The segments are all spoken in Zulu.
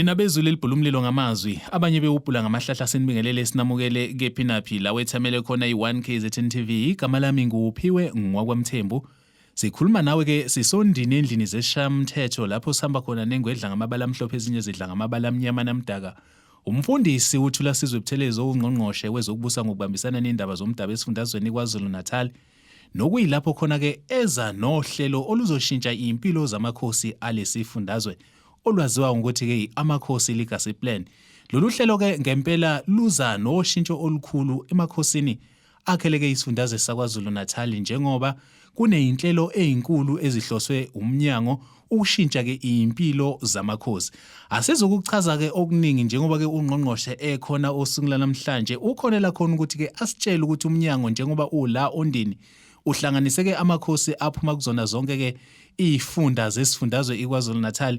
Nina bezulu elibhula umlilo ngamazwi, abanye bewubhula ngamahlahla, sinibingelele, sinamukele kephi naphi la wethamele khona i-1 KZN TV. Igama lami nguPhiwe ngwakwaMthembu. Sikhuluma nawe ke sisondini endlini zeshamthetho lapho sihamba khona nengwedla ngamabala amhlophe, ezinye zidla ngamabala amnyama namdaka. Umfundisi uThula Sizwe Buthelezi, owungqongqoshe wezokubusa ngokubambisana nendaba zomdabu esifundazweni KwaZulu-Natal, nokuyilapho khona ke eza nohlelo oluzoshintsha impilo zamakhosi alesifundazwe, olwaziwa ngokuthi ke Amakhosi Legacy Plan. Lolu hlelo ke ngempela luza noshintsho olukhulu emakhosini akheleke isifundazwe saKwaZulu-Natal, njengoba kuneyinhlelo ezinkulu ezihloswe umnyango ukushintsha ke impilo zamakhosi. Asizukuchaza ke okuningi njengoba ke ungqongqoshe ekhona osungula namhlanje, ukhona la khona ukuthi ke asitshele ukuthi umnyango, njengoba ula Ondini, uhlanganise ke amakhosi aphuma kuzona zonke ke izifunda zesifundazwe iKwaZulu Natal,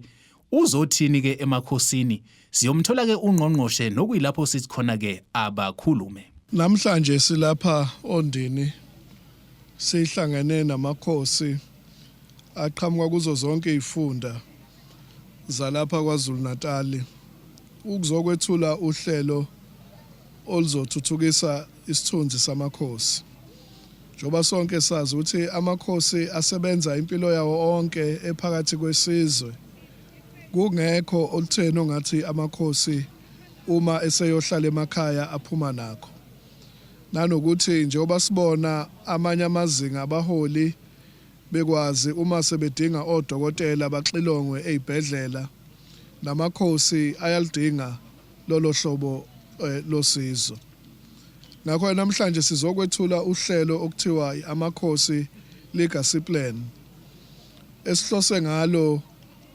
uzothini ke emakhosini. Siyomthola ke ungqongqoshe, nokuyilapho sithi khona ke abakhulume. Namhlanje silapha Ondini, sihlangene namakhosi aqhamuka kuzo zonke izifunda zalapha KwaZulu Natal ukuzokwethula uhlelo oluzothuthukisa isithunzi samakhosi. Njengoba sonke sazi ukuthi amakhosi asebenza impilo yawo onke ephakathi kwesizwe, kungekho olutheni ongathi amakhosi uma eseyohlala emakhaya aphuma nakho. Nanokuthi njengoba sibona amanye amazinga abaholi bekwazi uma sebedinga odokotela baxilongwe ezibhedlela, namakhosi ayaludinga lolo hlobo losizo. Ngakho namhlanje sizokwethula uhlelo okuthiwa i-Amakhosi Legacy Plan, esihlose ngalo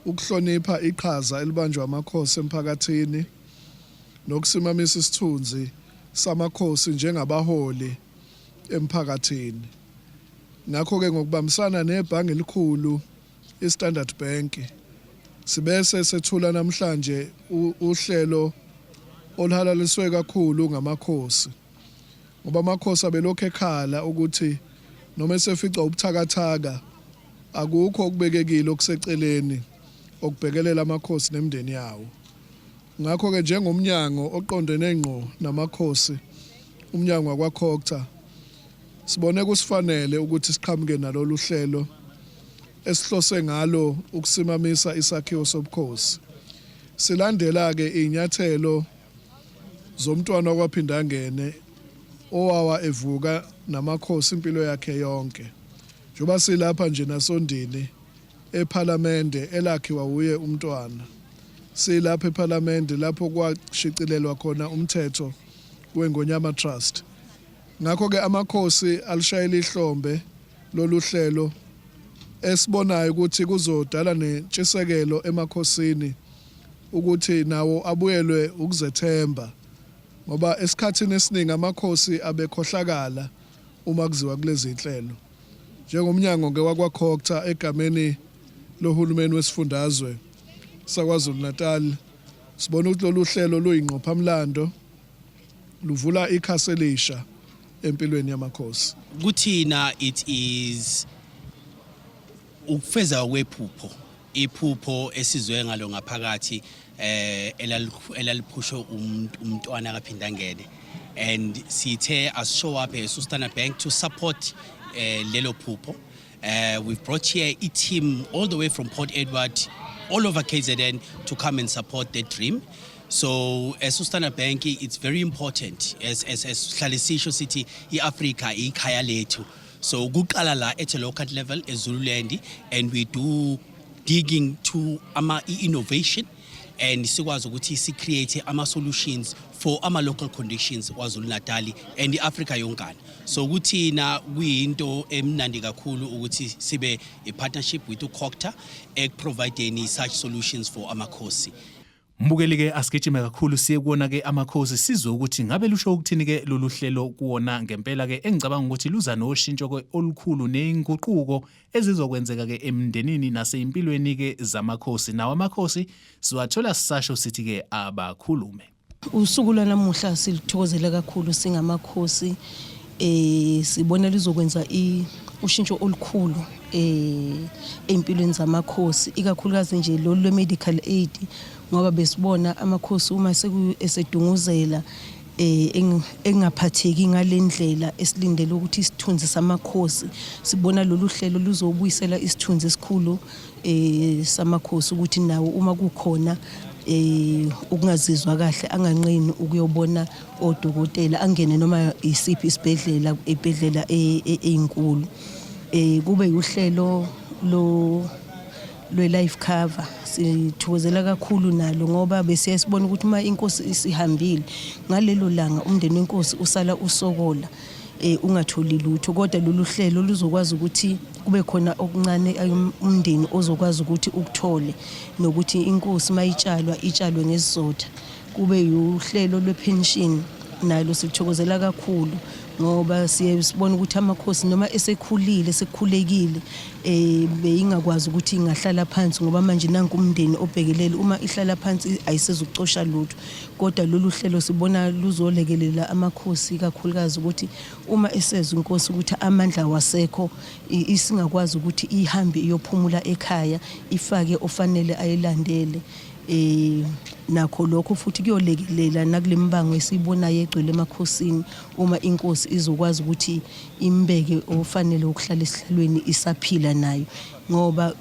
ukuhlonipha iqhaza elibanjwa amakhosi emphakathini nokusimamisa isithunzi samakhosi njengabaholi emphakathini. Ngakho-ke ngokubambisana nebhange elikhulu iStandard Bank, sibese sethula namhlanje uhlelo oluhalaliswe kakhulu ngamakhosi, ngoba amakhosi abelokhu ekhala ukuthi noma eseficwa ubuthakathaka akukho okubekekile okuseceleni okubhekelela amakhosi nemindeni yawo. Ngakho-ke njengomnyango oqondene ngqo namakhosi, umnyango wakwaCogta, sibone kusifanele ukuthi siqhamuke nalolu hlelo esihlose ngalo ukusimamisa isakhiwo sobukhosi. Silandela-ke iy'nyathelo zomntwana wakwaPhindangene owawa evuka namakhosi impilo yakhe yonke. Njengoba silapha nje nasoNdini ePhalamende elakhiwa wuye umntwana. Silapha ePhalamende lapho kwashicilelwa khona umthetho weNgonyama Trust. Ngakho-ke amakhosi alishayela ihlombe lolu hlelo esibonayo ukuthi kuzodala nentshisekelo emakhosini ukuthi nawo abuyelwe ukuzethemba, ngoba esikhathini esiningi amakhosi abekhohlakala uma kuziwa kulezi zinhlelo. Njengomnyango ke wakwaCogta, egameni lohulumeni wesifundazwe saKwaZulu-Natal, sibona ukuthi lolu hlelo luyingqophamlando, luvula ikhasi elisha empilweni yamakhosi. Kuthina it is ukufeza kwephupho, iphupho esizwe ngalo ngaphakathi elaliphushwe umntwana kaPhindangene, and sithe as-show up as Standard Bank to support lelo phupho. We've brought here a team all the way from Port Edward, all over KZN, to come and support the dream. So as Standard Bank, it's very important as sihlale sisho sithi iAfrica ikhaya lethu. So kuqala la at a local level eZululand, and we do digging to ama innovation and sikwazi ukuthi si create ama solutions for ama local conditions KwaZulu Natal and iAfrica yonkana. So kuthina kuyinto emnandi kakhulu ukuthi sibe a partnership with uCogta ekuprovideni such solutions for amakhosi. Mbukeli ke, asigijime kakhulu siye kuwona ke amakhosi, sizwe ukuthi ngabe lusho ukuthini ke lolu hlelo kuwona ngempela ke, engicabanga ukuthi luza noshintsho ke olukhulu nenguquko ezizokwenzeka ke emndenini nasempilweni ke zamakhosi. Nawo amakhosi siwathola sisasho sithi ke abakhulume. Usuku lwanamuhla silithokozele kakhulu singamakhosi. Sibona lizokwenza ushintsho olukhulu empilweni zamakhosi, ikakhulukazi nje lolu lwe medical aid. Ngoba besibona amakhosi uma esedunguzela engaphatheki ngalendlela esilindele ukuthi isithunzi samakhosi. Sibona lolu hlelo luzobuyisela isithunzi esikhulu samakhosi, ukuthi nawo uma kukhona ukungazizwa kahle anganqeni ukuyobona odokotela, angene noma isiphi isibhedlela, ibhedlela ezinkulu. Kube uhlelo lo lwe-life cover, sithokozela kakhulu nalo ngoba besiye sibona ukuthi uma inkosi isihambile ngalelo langa, umndeni wenkosi usala usokola, ungatholi lutho. Kodwa lolu hlelo luzokwazi ukuthi kube khona okuncane umndeni ozokwazi ukuthi ukuthole, nokuthi inkosi mayitshalwa itshalwe ngesizotha. Kube uhlelo lwepension, nalo sithokozela kakhulu ngoba siye sibona ukuthi amakhosi noma esekhulile, sekukhulekile, beyingakwazi ukuthi ingahlala phansi, ngoba manje nanku umndeni obhekelele, uma ihlala phansi ayisezukucosha lutho. Kodwa lolu hlelo sibona luzolekelela amakhosi kakhulukazi ukuthi uma esezwa inkosi ukuthi amandla wasekho, isingakwazi ukuthi ihambe iyophumula ekhaya, ifake ofanele ayilandele. Nakho lokho futhi kuyolekelela nakule mibango esiyibonayo egcwele emakhosini, uma inkosi izokwazi ukuthi imbeke ofanele ukuhlala esihlalweni isaphila nayo, ngoba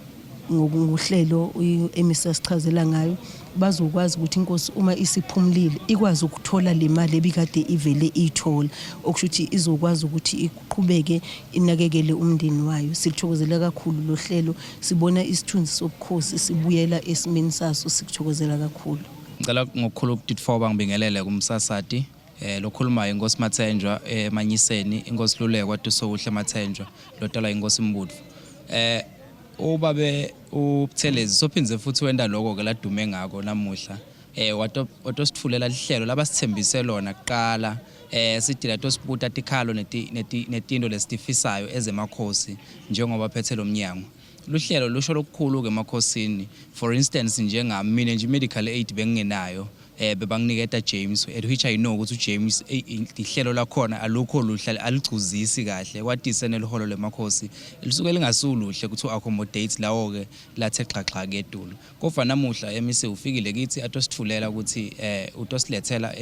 ngokuhlelo emisa sichazela ngayo, bazokwazi ukuthi inkosi uma isiphumulile ikwazi ukuthola le mali ebikade ivele iyithola, okusho ukuthi izokwazi ukuthi iqhubeke inakekele umndeni wayo. Silithokozela kakhulu lo hlelo, sibona isithunzi sobukhosi sibuyela esimeni saso, sikuthokozela kakhulu. Ngicela ngokukhulu ukutitfoba ngibingelele kumsasati lokhulumayo inkosi Mathenjwa eManyiseni, inkosi Lulekwa Tusokuhle Mathenjwa, lodalwa inkosi Mbutfu. Ubabe uButhelezi sophindze futhi wenda lokho ke ladume ngako namuhla, watositfulela lihlelo labasithembise lona kuqala. Sithi la tosibuta tikhalo netinto lesitifisayo ezemakhosi njengoba phethe lo mnyango. Luhlelo lusho lokukhulu ke emakhosini. For instance, njengami mina nje, medical aid bengingenayo, bebanginiketa James, at which I know ukuthi uJames ihlelo lakhona alukho luhle, aligcuzisi kahle, kwatise neliholo lemakhosi lisuke lingasuluhle ukuthi accommodate lawo ke lathe xhaxha kedulu. Kodwa namuhla MEC ufikile kithi atosithulela ukuthi utosilethela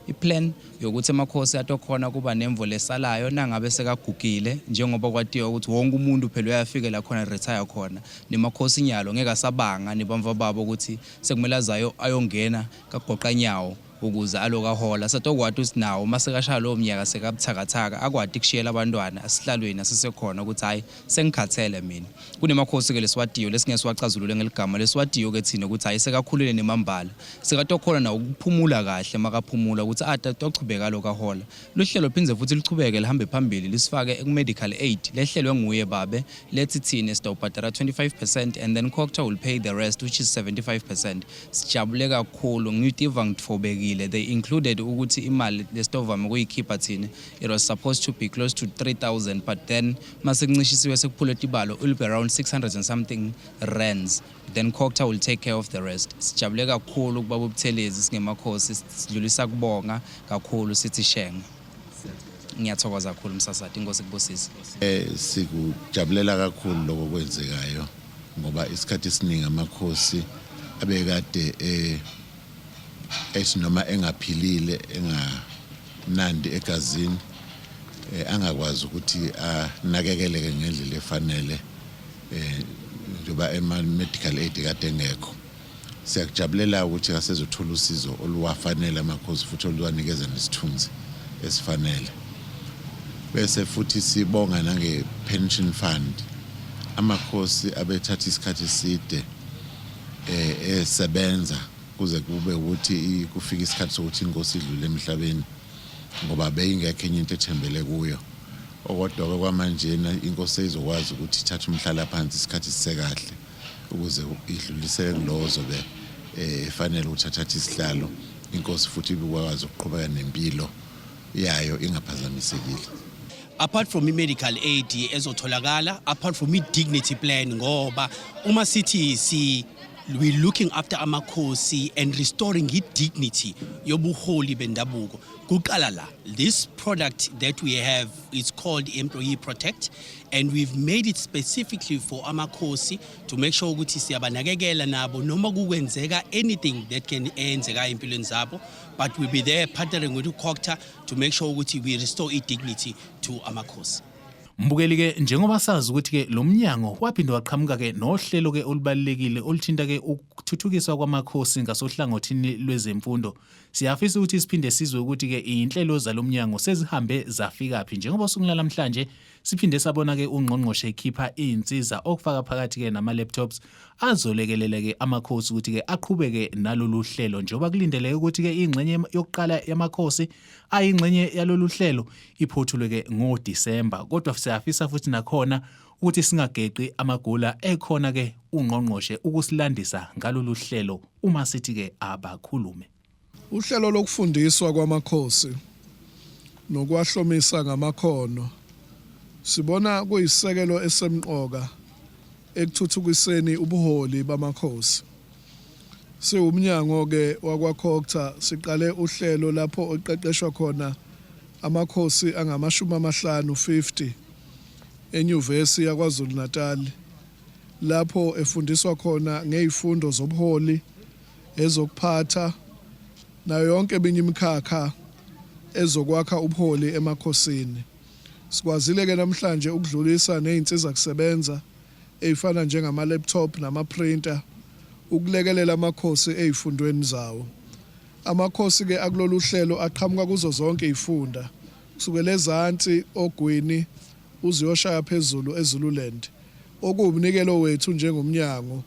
i-plan yokuthi amakhosi atokhona kuba nemvo lesalayo nangabe sekagugile, njengoba kwatiwa ukuthi wonke umuntu phela uyafika la khona retire khona, nemakhosi nyalo ngeke asabanga nebamva babo ukuthi sekumele azayo ayongena kagoqa nyawo ukuze aloku ahola. Satokwati ukuthi nawo uma sekashaya lowo mnyaka sekabuthakathaka, akwati kushiyela abantwana esihlalweni asisekhona ukuthi hhayi, sengikhathele mina. Kunemakhosi-ke lesiwatiyo lesingeke siwacazulule ngeligama lesiwatiyo-ke thina ukuthi hhayi, sekakhulile nemambala, sekatokhona nawo ukuphumula kahle makaphumula ukuthi atochubeka lokhu ahola. Luhlelo phindze futhi lichubeke lihambe phambili, lisifake ku-medical aid lehlelwe nguye babe lethi thine sitawubhadala 25% and then COGTA will pay the rest, which is 75%. Sijabule kakhulu, ngitiva ngitfobekile. They included ukuthi imali lesitovame ukuyikhipha thine, it was supposed to be close to 3000, but then mase kuncishisiwe, sekuphule tibalo, it will be around 600 and something rands, then COGTA will take care of the rest. Sijabule kakhulu kubaba uButhelezi, singemakhosi sidlulisa kubonga kakhulu, sithi shenga. Ngiyathokoza kakhulu msasati, inkosi kubusise. Sikujabulela kakhulu lokho kwenzekayo ngoba isikhathi esiningi amakhosi abekade ethi noma engaphilile, enganandi egazini, angakwazi ukuthi anakekeleke ngendlela efanele, njengoba ema medical aid kade engekho. Siyakujabulela ukuthi asezothola usizo oluwafanele amakhosi futhi oluwanikeza nesithunzi esifanele. Bese futhi sibonga nange pension fund. Amakhosi abethatha isikhathi eside esebenza kuze kube ukuthi kufika isikhathi sokuthi inkosi idlule emhlabeni, ngoba beyingekho enye into ethembele kuyo. Okodwa-ke kwamanjena inkosi seyizokwazi ukuthi ithathe umhlala phansi isikhathi sisekahle ukuze idlulisele kulowo ozobe efanele ukuthi athathe isihlalo, inkosi futhi ibikwazi ukuqhubeka nempilo yayo ingaphazamisekile. Apart from i-medical aid ezotholakala, apart from i-dignity plan, ngoba uma sithi si we looking after amakhosi and restoring i-dignity yobuholi bendabuko, kuqala la. This product that we have, it's called Employee Protect, and we've made it specifically for amakhosi to make sure ukuthi siyabanakekela nabo noma kukwenzeka anything that can enzeka empilweni zabo, but we'll be there partnering with uCogta to make sure ukuthi we restore i-dignity to amakhosi. Mbukeli ke, njengoba sazi ukuthi ke lo mnyango waphinde waqhamuka ke nohlelo ke olubalulekile oluthinta ke ukuthuthukiswa kwamakhosi ngasohlangothini lwezemfundo. Siyafisa ukuthi siphinde sizwe ukuthi ke inhlelo zalomnyango sezihambe zafika phi, njengoba usungula namhlanje siphinde sabona ke ungqongqoshe ekhipha izinsiza, okufaka phakathi ke nama laptops azolekelela ke amakhosi ukuthi ke aqhubeke nalolu hlelo, njengoba kulindeleke ukuthi ke ingxenye yokuqala yamakhosi ayingxenye yalolu hlelo iphothulwe ke ngoDisemba. Kodwa siyafisa futhi nakhona ukuthi singageqi amagula ekhona ke ungqongqoshe ukusilandisa ngalolu hlelo uma sithi ke abakhulume. Uhlelo lokufundiswa kwamakhosi nokwahlomisa ngamakhono sibona kuyisisekelo esemqoka ekuthuthukiseni ubuholi bamakhosi. Siwumnyango-ke wakwaCogta siqale uhlelo lapho oqeqeshwa khona amakhosi angama-50, 50 eNyuvesi yaKwaZulu-Natal, lapho efundiswa khona ngezifundo zobuholi, ezokuphatha nayo yonke eminye imikhakha ezokwakha ubuholi emakhosini. Sikwazile ke namhlanje ukudlulisa nezinsiza kusebenza ezifana njengama laptop nama printer ukulekelela amakhosi ezifundweni zawo. Amakhosi ke akulolu hlelo aqhamuka kuzo zonke izifunda, kusukela ezansi ogwini uziyoshaya phezulu eZululand. Okuwumnikelo wethu njengomnyango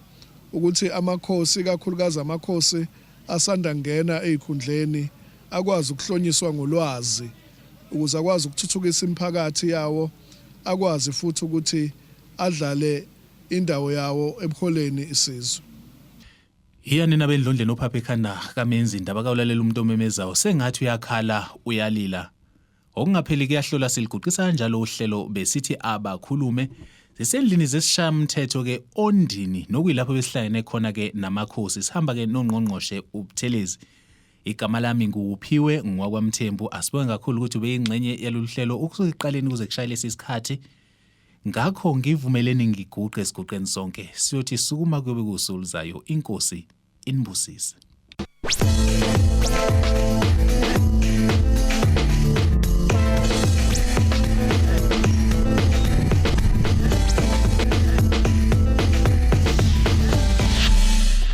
ukuthi amakhosi, ikakhulukazi amakhosi asanda kungena ezikhundleni, akwazi ukuhlonyiswa ngolwazi ukuze akwazi ukuthuthukisa imiphakathi yawo, akwazi futhi ukuthi adlale indawo yawo ebuholeni isizwe. Iya nina bendlondleni ophapha ekhanda kamenzi indaba kawulalela umuntu omemezayo sengathi uyakhala uyalila. Okungapheli kuyahlola, siliguqisa kanjalo uhlelo besithi abakhulume zisendlini zesishayamthetho ke Ondini, nokuyilapho besihlangene khona ke namakhosi, sihamba ke nongqongqoshe uButhelezi. Igama lami nguPhiwe ngwakwaMthembu. Asibonge kakhulu ukuthi ubeyingxenye yalolu hlelo ukusuka ekuqaleni kuze kushaye lesi sikhathi. Ngakho ngivumeleni ngiguqe esiguqeni sonke, siyothi sukuma kuyobe kuwusuku. Inkosi inibusise.